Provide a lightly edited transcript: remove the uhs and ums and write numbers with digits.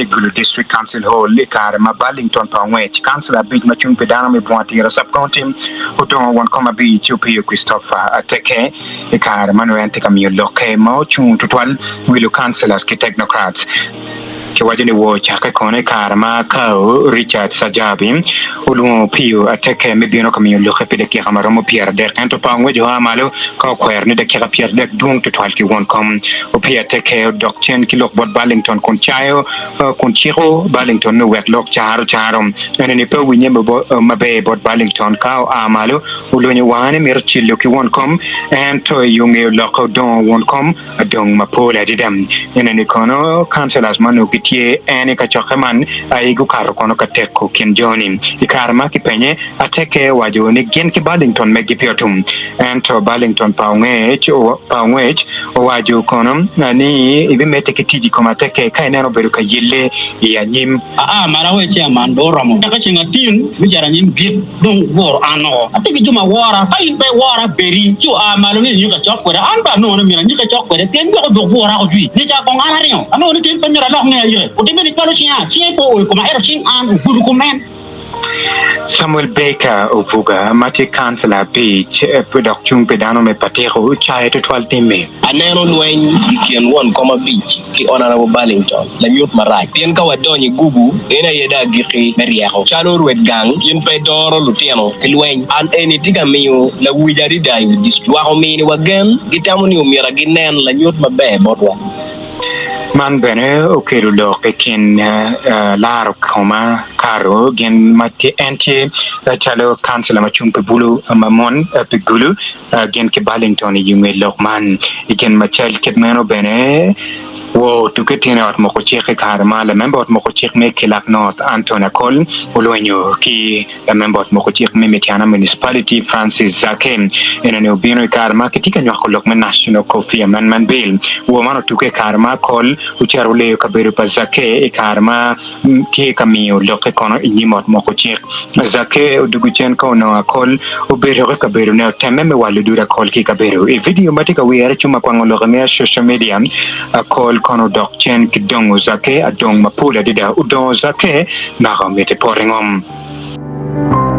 i Gulu District Council Hall i kare ma Burlington pa ongwec kancila abic ma cung pi dano me bunga Tira Sub-County odongo won kom abic Opiyo Christopher Ateke i kare ma nongo en tye ka miyo lokke ma ocung tutwal wi lukancilors ki technocrats. Kiwaco ni woo ocakke kono i kare ma Kao Richard Sajabi olwongo Opiyo Ateke me bino ka miyo lokke pi dakika ma romo 30 ento pa ongweco oa malo ka okwero ni dakika 30 dwong tutwal ki won kom. Opiyo Ateke odok cen ki lok bot Burlington kun cayo kun ciko Burlington ni owek lok caro caro ene ni pe owinye maber bot Burlington ka oa malo olwenyo wange ni mito cilo ki won kom ento i yo nge olokke odongo won kom Adong mapol adada. Ene ni kono councillors ma onongo gitye en i kacokke man aye gukato kono ka teko kin jo-ni. I kare ma kipenye, Ateke owaco ni gin ki Burlington megi pe otum. Ento Burlington pa ongec pa ongwec owaco kono ni ebimedde ki tic i kom Ateke ka ineno obedo ka yelle i anyim. Aa malo awe chairman dong oromo. Cake ceng atin me cito anyim gik. Dong woro an woko. Atye ki jo ma wora. Ka in pe iwora, bedi. Ci oa malo ni inyika cok kweda. An bene anongo ni myero anyike cok kwede, pien wek odwok bwura woko jwi. Nica kong an aringo. Anongo ni tin pe myero alok ngeya ire. Otimme ni cwalo cinga, cinge pe oo i koma, ento cing an ogudo kom en. Samuel Baker Ovuga ma tye kancila abic dok cung pi dano me Patiko cayo tutwal timme. Aneno lweny i kin won kom abic ki Honourable Burlington lanyut marac pien ka wadonyo i gubu en aye dong agikki me ryeko. Calo rwed gang in pe idoro lutino ki lweny. An eni tye ka miyo lawic adada i wi district. Lwak ominiwa gen, gitamo ni omyero ginen lanyut maber botwa. Man bene okelo lok i kin laro koma Caro gin ma en tye calo kancila ma cung pi bulu ma mon pi Gulu. Gin ki Burlington i nge lok man. I gin ma cal kit meno bene, woo otuge tyen i ot moko cik i kare ma lamemba ot moko cik me Kilak North Anthony Akol olwenyo ki lamemba ot moko cik me Mityana Municipality Francis Zaake. Enoni obino i kare ma kitye ka nywako lok me National Coffee Amendment Bill. Woo man otuge i kare ma Akol ocito oleyo kabedo pa Zaake i kare ma tye ka miyo lokke kono i nyim ot moko cik. Zaake odwogo cen ka onongo Akol obedo i kabedone otemme me walo dud Akol ki i kabedo. I vidio ma tye ka wire cung ma kwango lok i me social media, Akol kono odok cen ki dongo Zaake adong mapol adada. Odongo Zaake mako miti poto i ngom.